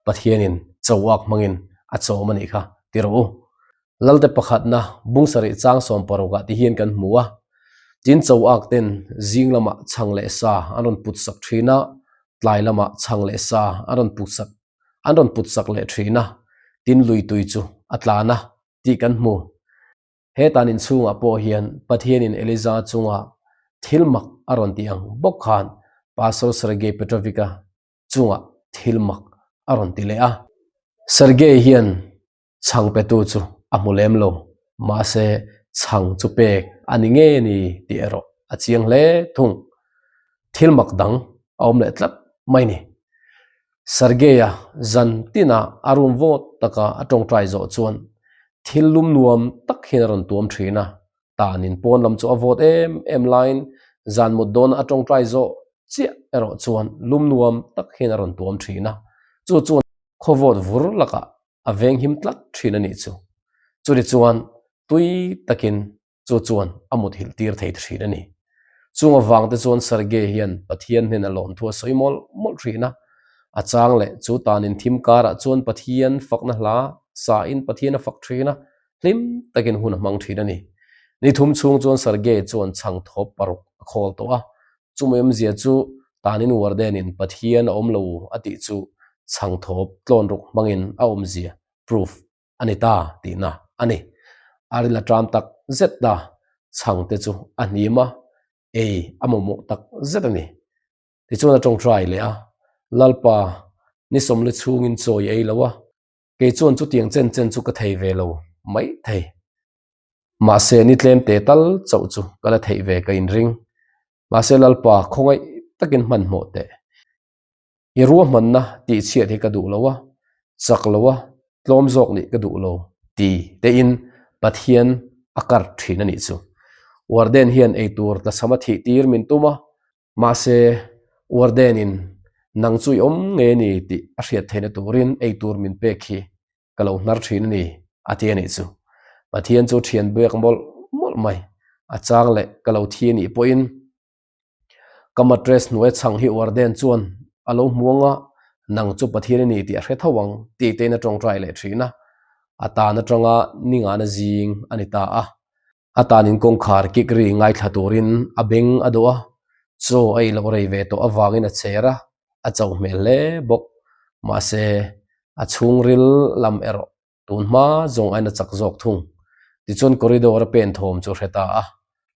Pathianin chauak hmangin a chawm a nih kha ti rawh u. Lalte pakhatna bung sarih chang sawm parukah ti hian kan hmu a, tin chauak ten zing lamah chhang leh sa an rawn put sak thin a, tlai lamah chhang leh sa an rawn put sak an rawn put sak leh thin a, tin lui tui chu a tlan a tih kan hmu. He tan inchhungah pawh hian Pathianin Eliza chunga thil mak a rawn tih ang bawk khan Pastor Sergei Petrovich-a chungah thil mak a rawn ti leh a. Sergei hian chhang petu chu a hmu lem lo, mahse chhang chu pek a ni ngei a ni tih erawh a chiang hle thung. Thil mak dang a awm leh tlat mai ni. Sergei-a zan tina a room vawt taka a tawngtai zawh chuan thil lum nuam tak hian a rawn tuam thin a, tanin pawn lam chu a vawt em em laiin zan mut dawna a tawngtai zawh chiah erawh chuan lum nuam tak hian a rawn tuam thin a, chu chuan khaw vawt vur lakah a venghim tlat thin a nih chu. Chutichuan tui takin chu chuan a muthilh tir thei thin a ni. Chung avang te chuan Sergei hian Pathian hnena lawmthu a sawi mawlh mawlh thin a, a chang leh chu tanin thim karah chuan Pathian fakna hla sain Pathian a fak thin a, hlim takin hun a hmang thin a ni. Ni thum chhung chuan Sergei chuan chhang thawp paruk a khawl tawh a, chumi awmzia chu tanin warden-in Pathian a awm lo a tih chu chhang thawp tlawn ruk hmangin a awmzia proof a ni ta tihna a ni. A ril a ṭam tak zet ta, chhangte chu a hnim a, ei a mamawh tak zet a ni. Tichuan a ṭawngṭai leh a, Lalpa, ni sawmli chhungin chaw i ei lo a, kei chuan chutiang chen chen chu ka thei ve lo mai thei. Mahse, ni tlem te tal chauh chu ka la theih ve ka inring. Mahse, Lalpa, khawngaih takin hmanhmawh teh. I ruahmanna tih chhiat hi ka duh lo a, chak lo a, tlawm zawk nih ka duh lo ti tein Pathian a kar thin a nih chu. Warden hian eitur tlachham a thih tir min tum a, mahse Warden-in nang chu i awm ngei a ni tih a hriat theihna turin eitur min pek hi ka lo hnar thin a ni a ti a nih chu. Pathian chu thian biak mawlh mawlh mai, a chang leh ka lo thi a nih pawhin Ka mattress hnuai chhang hi warden chuan a lo hmu ang a, nang chu Pathian i ni tih a hre tho ang tih tein a tawngtai leh thin a. A tan atanga ni ngana zing a ni ta a. A tanin kawngkhar kik ri ngaithla turin a beng a dawh a, chaw a ei loh rei ve tawh avangin a cher a, a chauh hmel hle bawk. Mahse, a chhungril lam erawh Tun hma zawng ain a chak zawk thung. Tichuan corridor a pen thawm chu a hre ta a,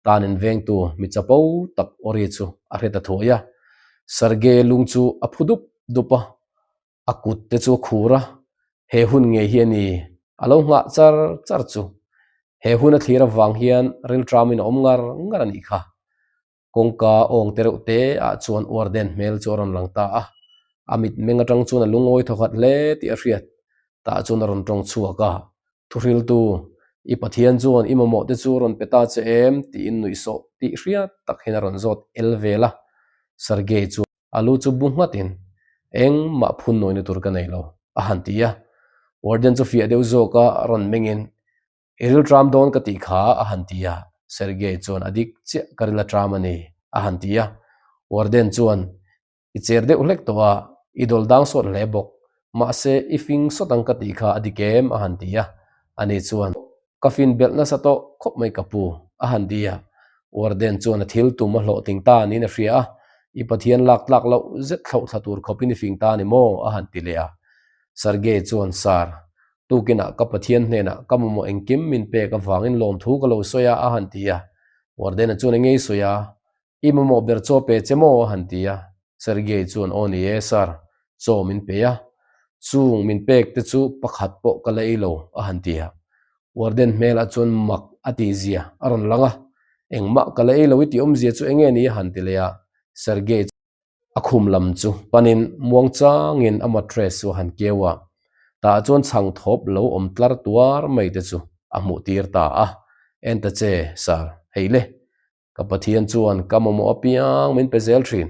tan in vengtu mi chapo tak awri chu a hre ta thuai a. Sergei lung chu a phu dup dup a, a kut te chu a khur a, he hun ngei hi a ni a lo nghah char char chu. He hun a thlir avang hian rilṭamin a awm ngar ngar a nih kha. Kawngka awng te reuh te ah chuan warden hmel chu a rawn lang ta a, a mitmeng atang chuan a lungawi thawkhat hle tih a hriat. Tah chuan a rawn tawng chhuak a, Thuhriltu, i Pathian chuan i mamawh te chu rawn pe ta che em? tiin nuihsawh tih hriat tak hian a rawn zawt el vel a. Sergei chuan a lu chu bu nghatin, Engmah phun nawina tur ka nei lo, a han ti a. Warden chu fiah deuh zawk a rawn mengin, I ril tram dawn ka tih kha a han ti a, Sergei chuan a dik chiah ka ril a tram a ni a han ti a. Warden chuan I cher deuh hlek tawh a, i dawl dang sawt hle bawk, mahse i fing sawt ang ka tih kha a dik em a han ti a. Ani chuan Ka fin belh nasa tawh khawp mai ka pu. A han ti a. Warden chuan a thil tum a hlawhtling ta niin a hria a, I Pathian lak tlak loh zet thlauh thla tur khawpin i fing ta a ni maw? A han ti leh a. Sergei chuan, Sir, tukinah ka Pathian hnenah ka mamawh engkim min pek avangin lawmthu ka lo sawi a, a han ti a. Warden-a chuan eng nge i sawi a? I mamawh ber chaw pe che maw? a han ti a. Sergei chuan, Aw ni e, Sir, chaw min pe a. Chung min pek te chu pakhat pawh ka la ei lo, a han ti a. Warden hmelah chuan mak a tih zia a rawn lang a. Engmah ka la ei lo i tih awmzia chu enge ni? a han ti leh a. Sergei chu a khum lam chu panin muangchangin a mattress chu a han keu a. Tah chuan chhang thawp lo awm tlar tuar mai te chu a hmuh tir ta a. En ta che, Sir, hei le. Ka Pathian chuan ka mamawh apiang min pe zel thin.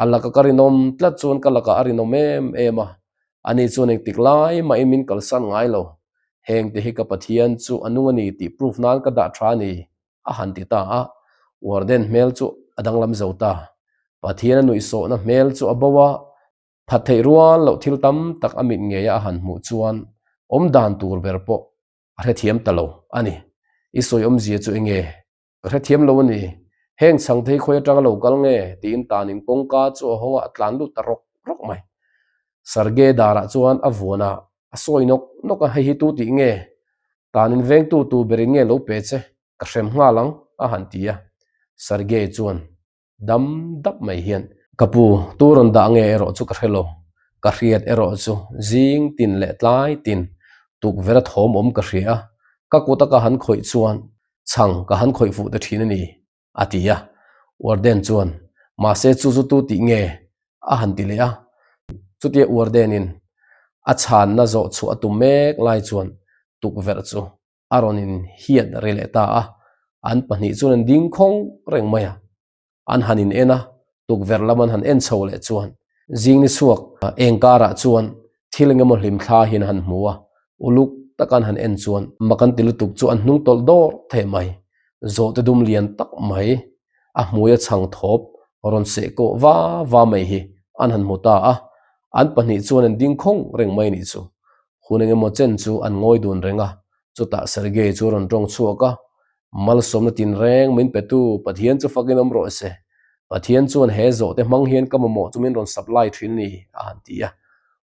A laka ka rinawm tlat chuan ka lakah a rinawm em em a, ani chuan engtik lai mahin min kalsan ngai lo. Hengte hi ka Pathian chu a nung a ni tih proof nan ka dah tha a ni, a han ti ta a. Warden hmel chu a danglam zo ta. Pathian a nuihsawhna hmel chu a bo a, phat theih rual loh thil tam tak a mit ngeia a han hmuh chuan awmdan tur ber pawh a hrethiam ta lo a ni. I sawi awmzia chu enge? Ka hrethiam lo a ni. Heng chhangthei khawi atanga lo kal nge? tiin tanin kawngka chu a hawng a, a tlan lut ta rawk rawk mai. Sergei darah chuan a vuan a, a sawi nawk nawk a, Hei hi tu tih nge? Tanin vengtu tu berin nge lo pe che? Ka hrem nghal ang, a han ti a. Sergei chuan dam dap mai hian. Ka pu, tu rawn dah nge erawh chu ka hre lo. Ka hriat erawh chu zing tin leh tlai tin tukverh a thawm awm ka hria a, ka kut a ka han khawih chuan chhang ka han khawih fuh ta thin a ni, a ti a. Warden chuan, Mahse chu chu tu tih nge? a han ti leh a. Chutia Warden-in a chhanna zawh chhuah a tum mek lai chuan tukverh chu a rawn in hiat ri leh ta a, an pahnih chuan an ding khawng reng mai a, an han in en a, tukverh lam an han en chho leh chuan zing ni chhuak eng karah chuan thil eng emaw hlim thla hian an han hmu a, uluk taka an han en chuan mak an ti lutuk chu an hnung tawlh dawr thei mai, zawhte dum lian tak mai a hmui a chhang thawp rawn seh kawh va va mai hi an han hmu ta a, an pahnih chuan an ding khawng reng mai nih chu. Hun eng emaw chen chu an ngawi dun reng a, chutah Sergei chu a rawn tawng chhuak a, Malsawmna tinreng min petu Pathian chu fakin awm rawh se, Pathian chuan he zawhte hmang hian ka mamawh chu min rawn supply thin a ni, a han ti a.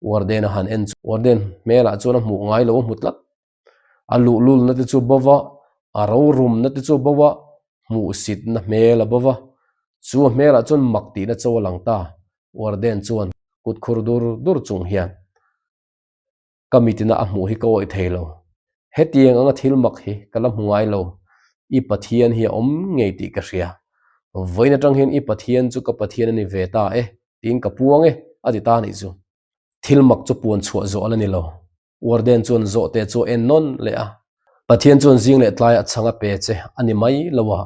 Warden a han en chu Warden hmelah chuan a hmuh ngai lo a hmu tlat. A luhlulna te chu bo va, a rorumna te chu bo va, hmuhsitna hmel a bo va. Chu a hmelah chuan mak tihna cho a lang ta, Warden chuan kut khur dur dur chung hian. Ka mitina a hmuh hi ka awih thei lo. Hetiang anga thil mak hi ka la hmu ngai lo. I Pathian hi a awm ngei tih ka hria. Vawiin atang hian i Pathian chu ka Pathian a ni ve ta e tiin ka puang e, a ti ta anih chu. Thil mak chu puan chhuah zawh a la ni lo. Warden chuan zawhte chu a en nawn leh a. Pathian chuan zing leh tlaiah chhang a pe che a ni mai lo a,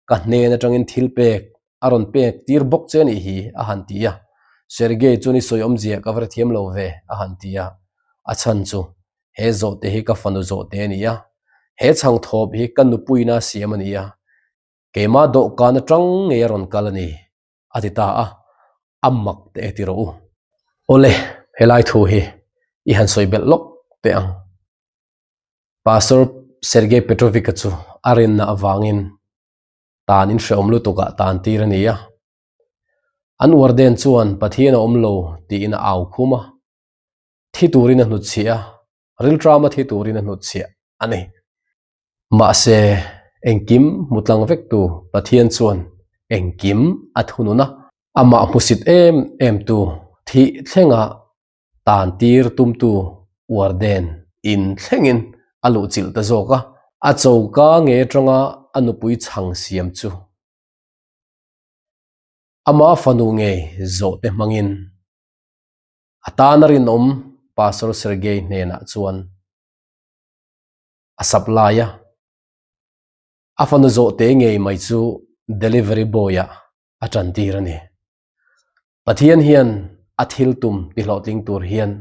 ka hnen atangin thil pek a rawn pek tir bawk che anih hi, a han ti a. Sergei chuan i sawi awmzia ka va hrethiam lo ve, a han ti a. A chhan chu, he zawhte hi ka fanu zawhte a ni a, he chhang thawp hi ka nupuina a siam a ni a, keimah dawhkan atang ngei a rawn kal a ni, a ti ta a, a mak teh e ti rawh u. Awle, helai thu hi i han sawi belh lawk teh ang. Pastor Sergei Petrovich-a chu a rinna avangin tan in hrehawm lutukah tan tir a ni a. An warden chuan Pathian a awm lo tiin a au khum a, thi turin a hnutchhiah a, rilṭama thi turin a hnutchhiah a ni. Mahse, engkim hmu tlang vektu Pathian chuan engkim a thunun a, amah hmusit em em tu thih thlenga tan tir tumtu warden in thlengin a luhchilh ta zawk a, a choka nge atanga a nupui chhang siam chu ama fanu ngei zawhte hmangin a tana rinawm Pastor Sergei hnenah chuan a supply a, a fanu zawhte ngei mai chu delivery boy-ah a tantir a ni. Pathian hian a thil tum ti hlawhtling tur hian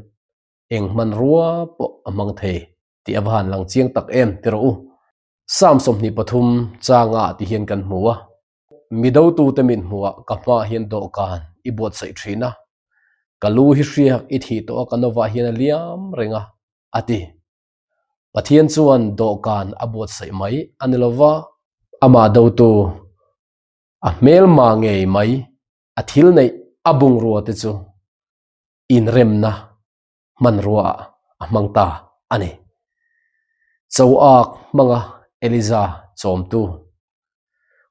eng hmanrua pawh a hmang thei tih a va han lang chiang tak em ti rawh u. Psalm 23 changa ah ti hian kan hmu a, Mi dotute mit hmuhah ka hmaah hian dawhkan i buatsaih thin a, ka lu hi hriak i thih tawh a ka novah hian a liam reng a, a ti. Pathian chuan dawhkan a buatsaih mai a ni lova. Amah dotu a hmelma ngei mai a thil neih a bungrua te chu inremna hmanrua ah a hmang ta a ni. Choak hmanga Eliza chawmtu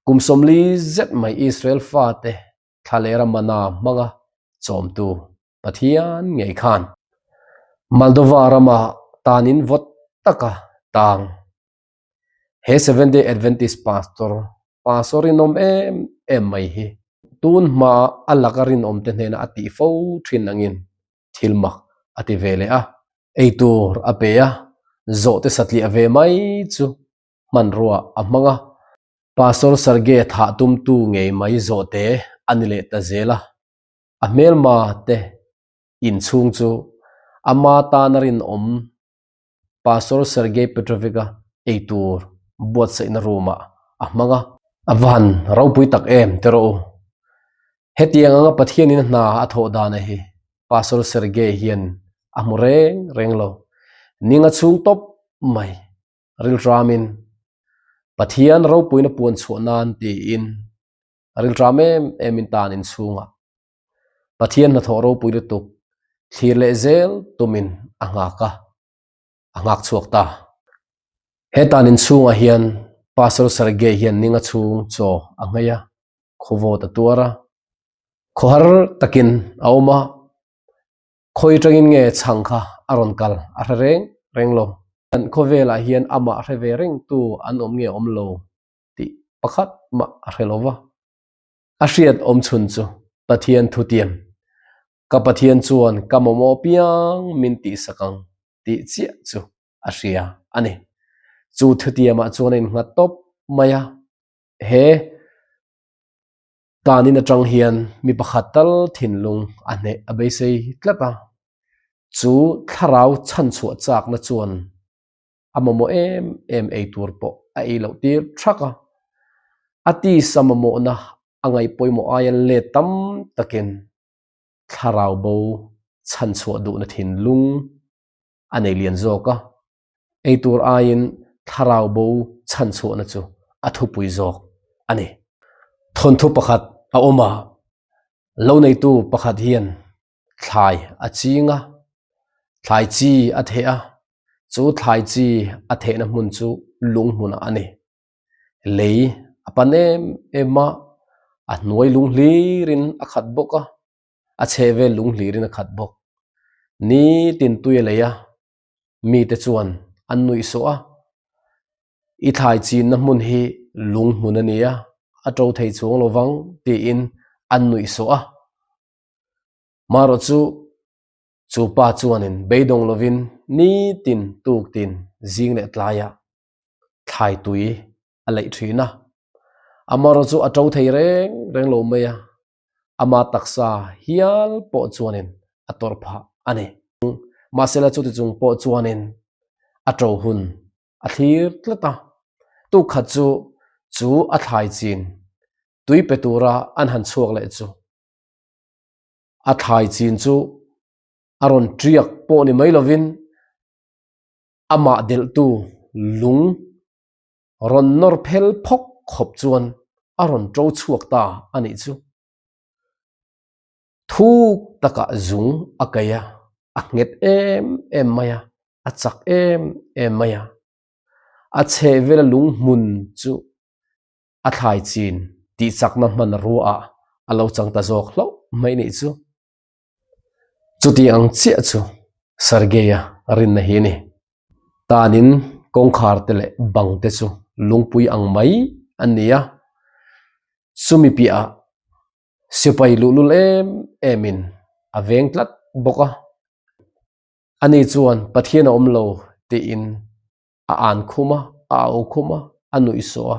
kum 40 zet mai Israel fate thlalera mana hmanga chawmtu Pathian ngei khan Moldova rama tanin vawt taka tang he Seventh Day Adventist Pastor pastor rinawm em em mai hi tun hma a laka rinawmte hnena a tih fo thin angin thil mak a ti ve leh a, eitur a pe a, zawhte satliah ve mai chu hmanrua a hmang a. Pastor Sergei thah tumtu ngei mai zawhte a ni leh ta zel a, a hmelma te inchhung chu ama tana rinawm Pastor Sergei Petrovic-a eitur buatsaihna room-ah a hmang a. A va han ropui tak em ti rawh u. Hetiang anga Pathianin a hna a thawh dana hi Pastor Sergei hian a hmu reng reng lo. Ninga chhung tawp mai rilramin Pathian ropuina puan chhuah nan tiin rilram em emin tan inchhungah Pathian hnathawh ropui lutuk thlir leh zel tumin a nghak a, a nghak chhuak ta. He tan inchhungah hian Pastor Sergei hian ninga chhung chaw a nghei a, khawvawt a tuar a, khawhar takin a awm a, khawi atangin nge chhang kha a rawn kal a hre reng reng lo. Kan khawvelah hian amah hre ve rengtu an awm nge awm lo tih pakhat mah a hre lo va. A hriat awm chhun chu Pathian thutiam, Ka Pathian chuan ka mamawh piang min tihsak ang tih chiah chu a hria a ni. Chu thutiamah chuan a innghat tawp mai a, he tanin atang hian mi pakhat tal thinlung a hneh a beisei tlat a, chu thlarau chhanchhuah chakna chuan a mamawh em em ei tur pawh a ei loh tir thak a, a tisa mamawhna a ngaih pawimawh aia let tam takin thlarau bo chhanchhuah duhna thinlung a nei lian zawk a, ei tur aiin thlarau bo chhanchhuahna chu a thupui zawk a ni. Thawnthu pakhat a awm a, lo neitu pakhat hian thlai a ching a, thlai chi a theh a, chu thlai chi a thehna hmun chu lung hmunah a ni. Lei a pan em em a, a hnuai lung hlirin a khat bawk a, a chhehvel lung hlirin a khat bawk. Nitin tui a lei a, mite chuan an nuih sawh a, I thlai chinna hmun hi lung hmun a ni a, a to thei chuang lo vang tiin an nuih sawh a. Marawh chu chu pa chuanin beidawng lovin nitin tuktin zing leh tlaiah thlai tui a leih thin a. Amarawh chu a to thei reng reng lo mai a, ama taksa hial pawh chuanin a tawrh phah a ni. Mahsela chuti chung pawh chuanin a to hun a thlir tlat a, tukkhat chu chu a thlai chin tui pe tura an han chhuak leh chu a thlai chin chu a rawn tiak pawh ni mai lovin amah delhtu lung rawn nawr phel phawk khawp chuan a rawn to chhuak ta a nih chu. Thuk takah zung a kaih a, a nghet em em mai a, a chak em em mai a. A chhehvela lung hmun chu a thlai chin tih chakna hman ruahah a lo chang ta zawk hlauh mai nih chu. Chuti ang chiah chu Sergei-a rinna hi a ni. Tanin kawngkhar te leh bang te chu lungpui ang mai an ni a, chumi piahah sipai luhlul em emin a veng tlat bawk a. Ani chuan Pathian a awm lo tiin a an khum a, a au khum a, a nuih sawh a,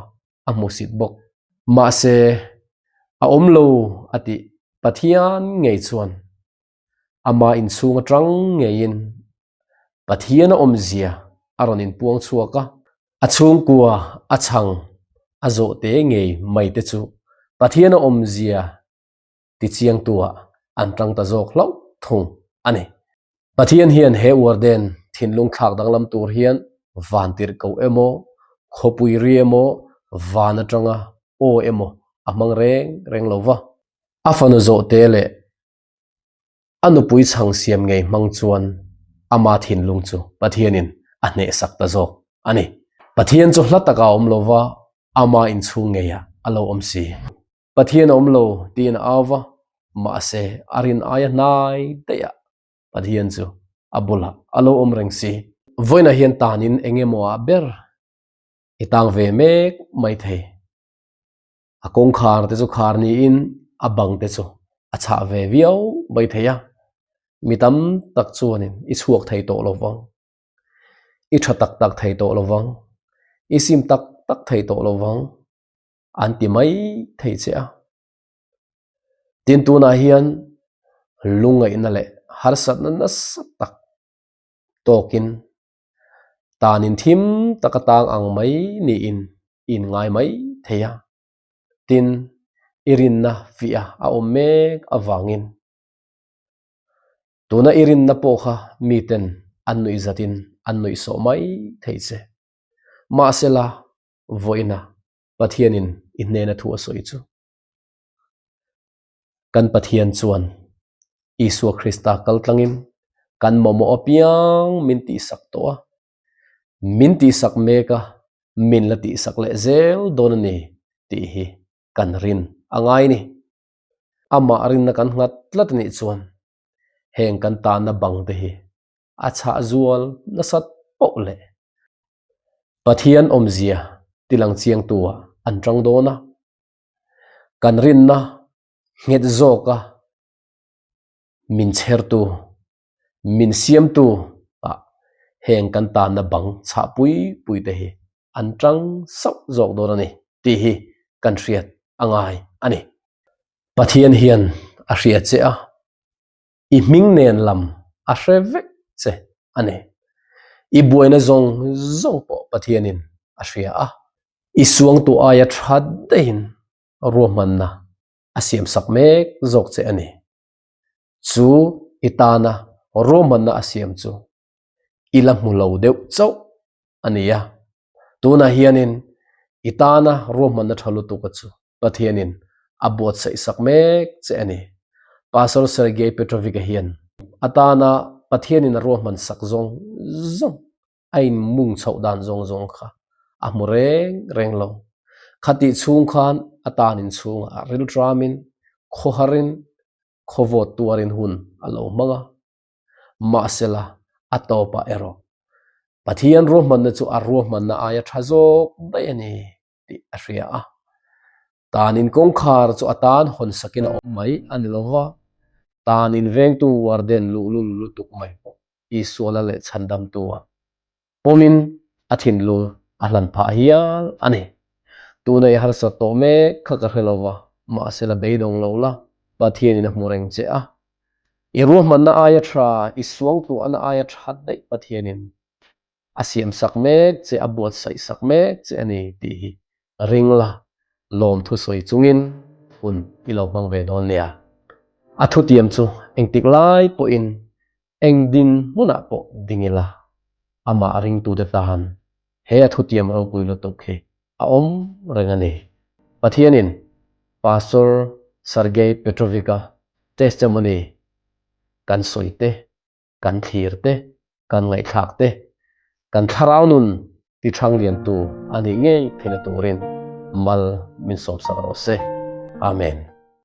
a hmusit bawk. Mahse, a awm lo a tih Pathian ngei chuan ama inchhung atang ngeiin Pathian a awmzia a rawn inpuang chhuak a, a chhungkua a chhang a zawh te ngei mai te chu Pathian a awmzia tichiangtuah an tang ta zawk hlauh thung a ni. Pathian hian he warden thinlung thlak danglam tur hian vantirh ko emaw, khawpui ri emaw, van atanga aw emaw a hmang reng reng lo va. A fanu zawhte leh a nupui chhang siam ngei hmang chuan ama thinlung chu Pathianin a hnehsak ta zawk a ni. Pathian chu hla takah a awm lo va, ama inchhung ngeiah a lo awm si. Pathian a awm lo tiin a au va, mahse a rin aia hnai daih ah Pathian chu a bulah a lo awm reng si. Vawiinah hian tanin eng emaw ah ber i tang ve mek mai thei. A kawngkhar te chu khar niin a bang te chu a chhah ve viau mai thei a, mi tam tak chuanin i chhuak thei tawh lo vang, i tha tak tak thei tawh lo vang, i sim tak tak thei tawh lo vang an ti mai thei che a. Tin tunah hian lungngaihna leh harsatna nasa tak tawkin Tanin thim taka tang ang mai niin i inngai mai thei a. Tin, i rinna fiah a awm mek avangin tuna i rinna pawh kha miten an nuih zatin an nuih sawh mai thei che. Mahsela, vawiina Pathianin i hnena thu a sawi chu. Kan Pathian chuan Isua Krista kal tlangin kan mamawh apiang min tihsak tawh a, min tihsak mek a, min la tihsak leh zel dawn a ni tih hi kan rin a ngai ni. Amah rinna kan nghat tlat a nih chuan heng kan tanna bang te hi a chhah zual nasat poh leh Pathian awmzia tilang chiangtu ah an tang dawn a. Kan rinna nghet zawka min chhertu, min siamtu ah heng kan tanna bang chhah pui pui te hi an tang sauh zawk dawn a ni tih hi kan hriat a ngai a ni. Pathian hian a hria che a, i hming nen lam a hre vek che a ni. I buaina zawng zawng pawh Pathianin a hria a, i suangtu aia tha daihin ruahmanna a siamsak mek zawk che a ni. Chu i tana ruahmanna a siam chu i la hmu lo deuh chauh a ni a. Tunah hianin i tana ruahmanna tha lutuk a chu Pathianin a buatsaih sak mek che a ni. Pastor Sergei Petrovic-a hian a tana Pathianin a ruahman sak zawng zawng, a inmung chhoh dan zawng zawng kha a hmu reng reng lo. Khatih chhung khan a tan inchhungah rilṭamin, khawharin, khawvawt tuarin hun a lo hmang a. Mahsela, a tawpah erawh Pathian ruahmanna chu a ruahmanna aia ṭha zawk daih a ni. tih a hria a. Tan in kawngkhar chu a tan hawn sakin a awm mai a ni lo va, tan in vengtu warden luhlul lutuk mai pawh Isuala leh chhandamtu-a pawmin a thinlung a hlan phah hial a ni. Tuna i harsat tawh mek kha ka hre lo va, mahse la beidawng lo la, Pathianin a hmu reng che a. I ruahmanna aia tha, i suangtuahna aia tha daih Pathianin a siamsak mek che, a buatsaihsak mek che a ni tih hi ring la, lawmthu sawi chungin hun i lo hmang ve dawn nia. A thutiam chu engtik lai pawhin eng din hmunah pawh ding ila, amah ringtute tan he a thutiam ropui lutuk hi a awm reng a ni. Pathianin Pastor Sergei Petrovic-a testimony kan sawi te kan thlir te, kan ngaihthlak te, kan thlarau nun ti thang liantu a nih ngei theihna turin mal min sawmsak rawh se. Amen.